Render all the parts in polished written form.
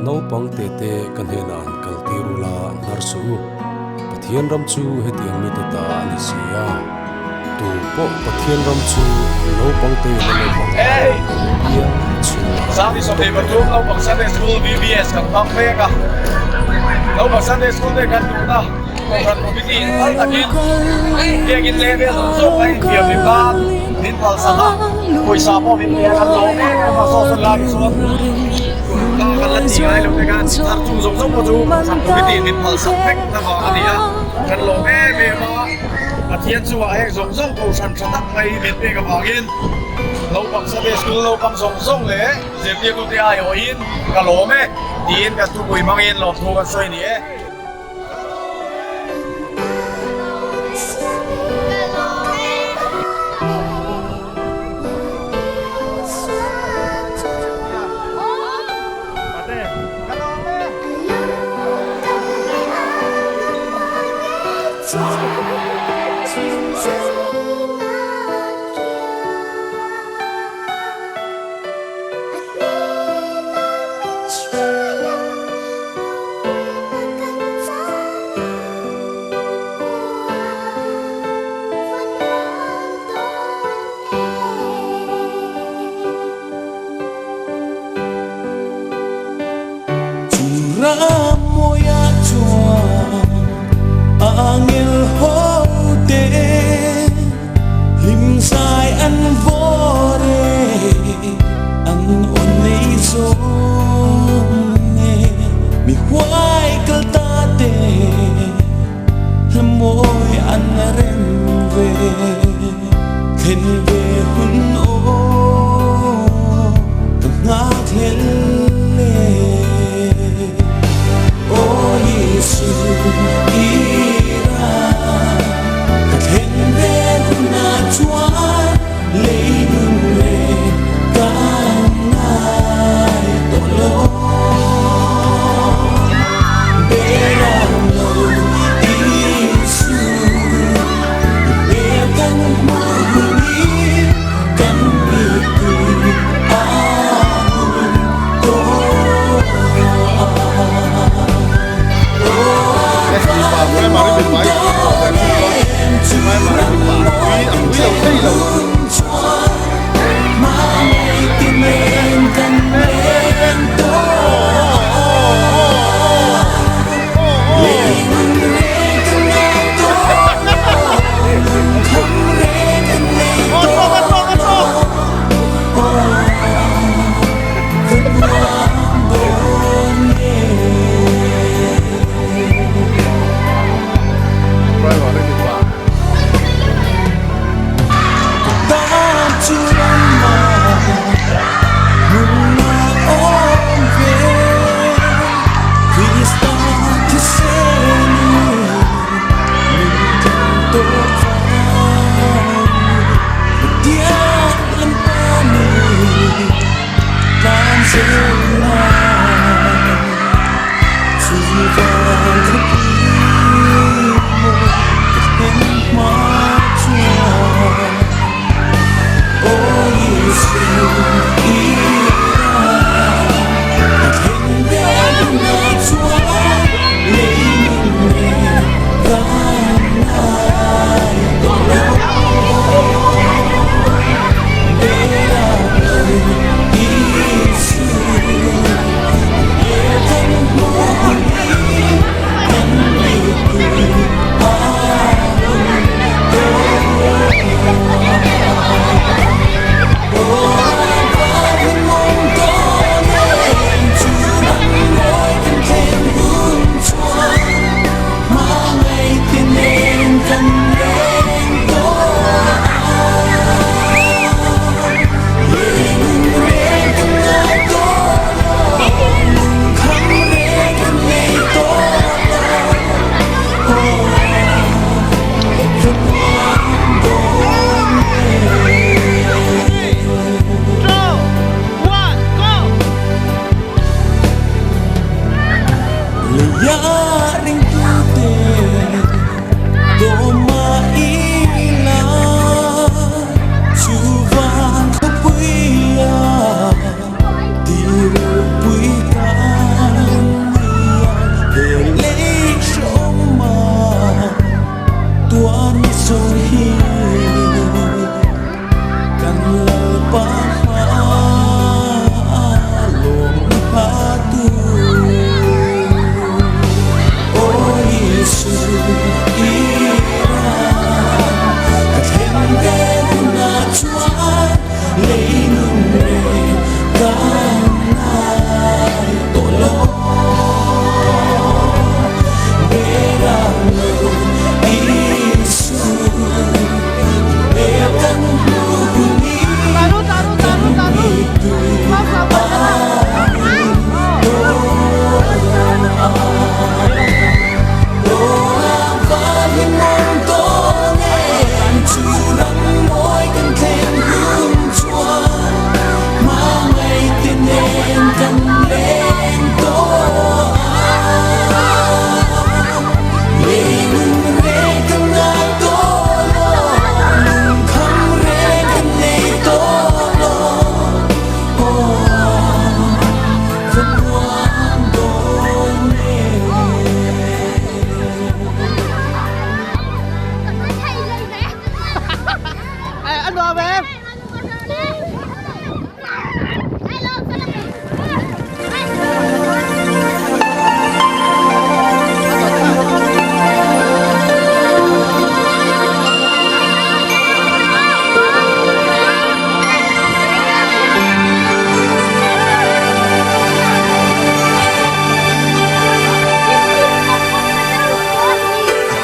Naupang tete ka hnenah han kal tir ula an hnar suh u. Pathian ram chu hetiang mite ta a ni si a. Tu pawh Pathian ram chu naupang te in a naupang Hey! piang chhungah Sangni sawmhnih pathum naupang Sunday School VBS kan hmang mek a. Naupang Sunday School te kan duhna Kohhran Committee in phal takin biakin leng vel zawng zawng a infiam hlim nan min phalsak a, pawisa pawh min pe a, kan lawm em em a, saw sawn lai chuan ka kan la ti ngai lo te khan thar chung zawng zawng pawh chu Kohhran Committee in min phalsak vek na vang a ni a, kan lawm em em a. Pathian chungah heng zawng zawng Kohhran tha tak mai min pek avangin naupang Sunday School naupang zawng zawng leh zirtirtute aiawhin ka lawm e tiin ka thupui hmangin lawmthu kan sawi ni e.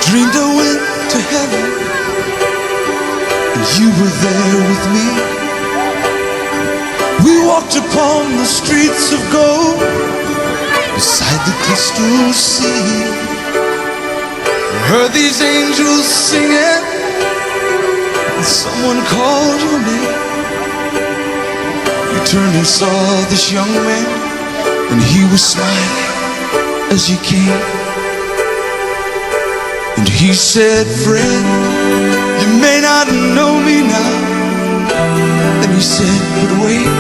Dreamed I went to heaven And you were there with me We walked upon the streets of gold Beside the crystal sea Heard these angels singing And someone called your name You turned and saw this young man And he was smiling as he came And he said, friend, you may not know me now And he said, but wait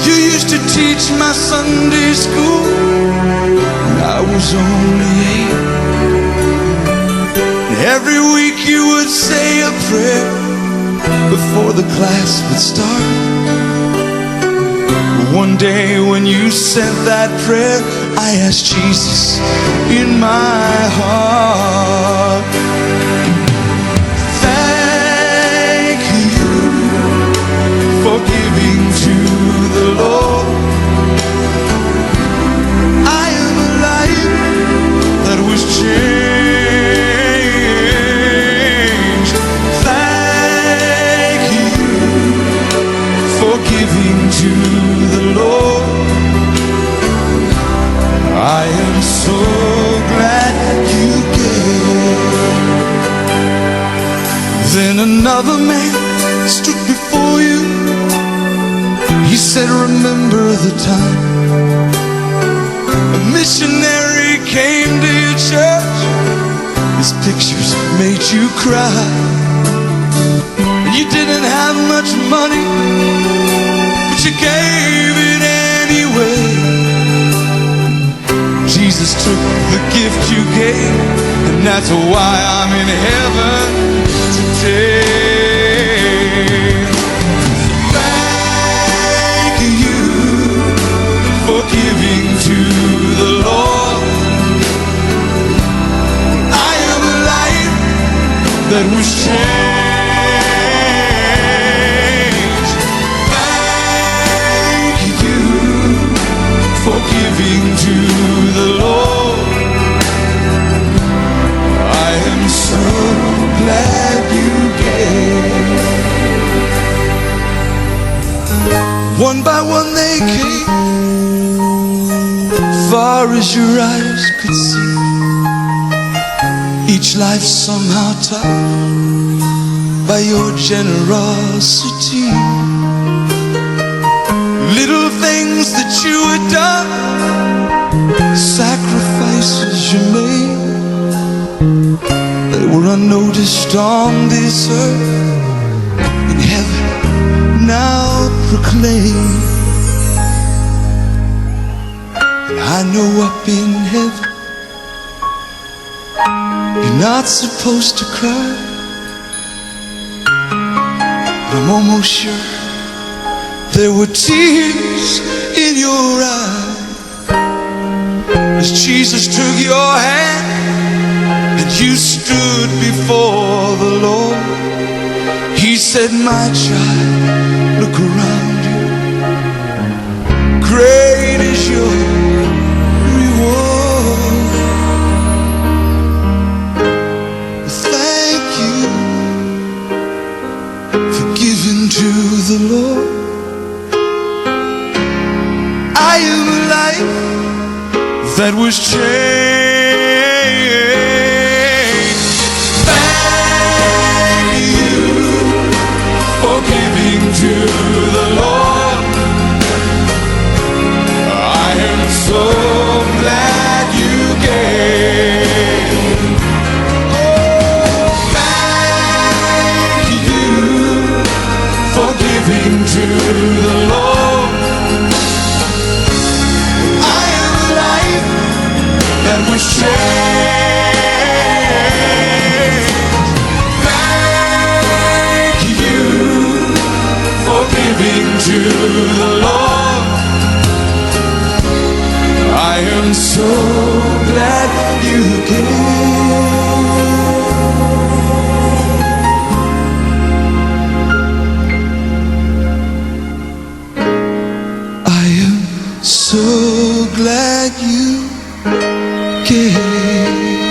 You used to teach my Sunday school When I was only eight And every week you would say a prayer Before the class would start One day when you said that prayer I asked Jesus in my heart Thank you for giving to the Lord I am a life that was changed Thank you for giving to the Lord I am so glad you gave Then another man stood before you He said, remember the time A missionary came to your church His pictures made you cry You didn't have much money But you gave it anyway Jesus took the gift you gave And that's why I'm in heaven today Thank you for giving to the Lord I am a life that was changed Thank you for giving to the Lord I am so glad you gave One by one they came Far as your eyes could see Each life somehow touched By your generosity Little things that you had done Sacrifices you made They were unnoticed on this earth In heaven now proclaim And I know up in heaven You're not supposed to cry But I'm almost sure There were tears in your eyes As Jesus took your hand And you stood before the Lord He said, my child, look around you Great is your that was changed. Thank you for giving to the Lord. I am so glad you gave. Oh, thank you for giving to the Lord. I am a life that was changed. Thank you for giving to the Lord. I am so glad you came. I am so glad you came.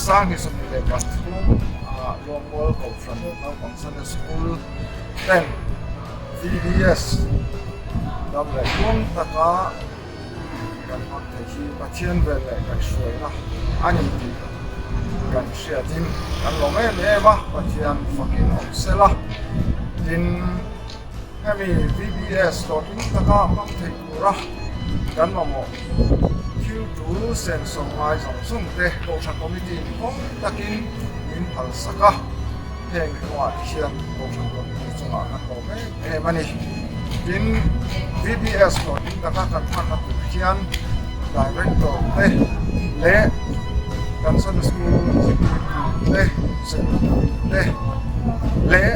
2023 ah Luangmual Kohhran Naupang Sunday School ten VBS dam leh tluang taka kan hmang thei hi Pathian vel leh kaihhruaina a ni tih kan hriatin kan lawm em em a, Pathian fakin awm sela. Tin, hemi VBS hlawhtling taka hmang thei tura kan mamawh thil tul senso ngai zawng zawng te Kohhran Committee in hawng takin min phalsak a, heng kawngah te hian Kohhran Committee chungah kan lawm em em a ni. Tin, VBS hlawhtling taka kan hmanna tur hian Director te leh kan Sunday School zirtirtu te, Secretary te leh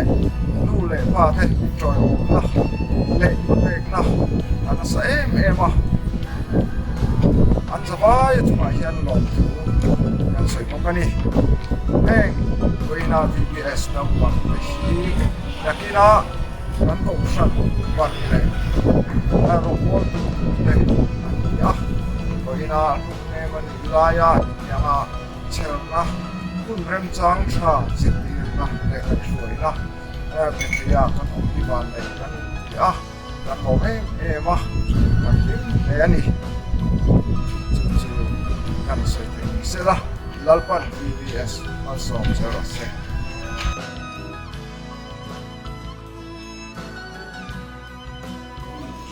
nu leh pa te inṭawiawmna leh inpekna a nasa em em a. An zavai chungah hian lawmthu kan sawi bawk a ni. Heng vawiina VBS naupang te hi nakinah kan kohhran ban leh rawngbawltu te an ni a. Vawiina hlutnem a nih laia hetianga chherna hun remchang tha zirtirna leh kaihhruaina Petria kan awm hi van leh kan inti a. Kan hlawm em em a, kan hlim hle a ni. Chu chu kan sawi thei ni sela, Lalpan VBS malsawm zel rawh se.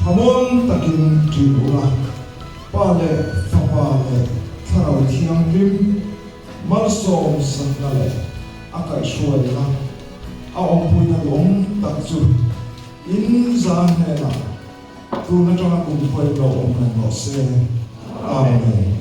Thamawm takin ṭih ula, Pa leh Fapa leh Thlarau Thianghlim malsawm sakna leh a kaihhruaina a awmpuina lawm tak chu In zan hnenah tun atanga kum khuain lo awm reng rawh se. Amen.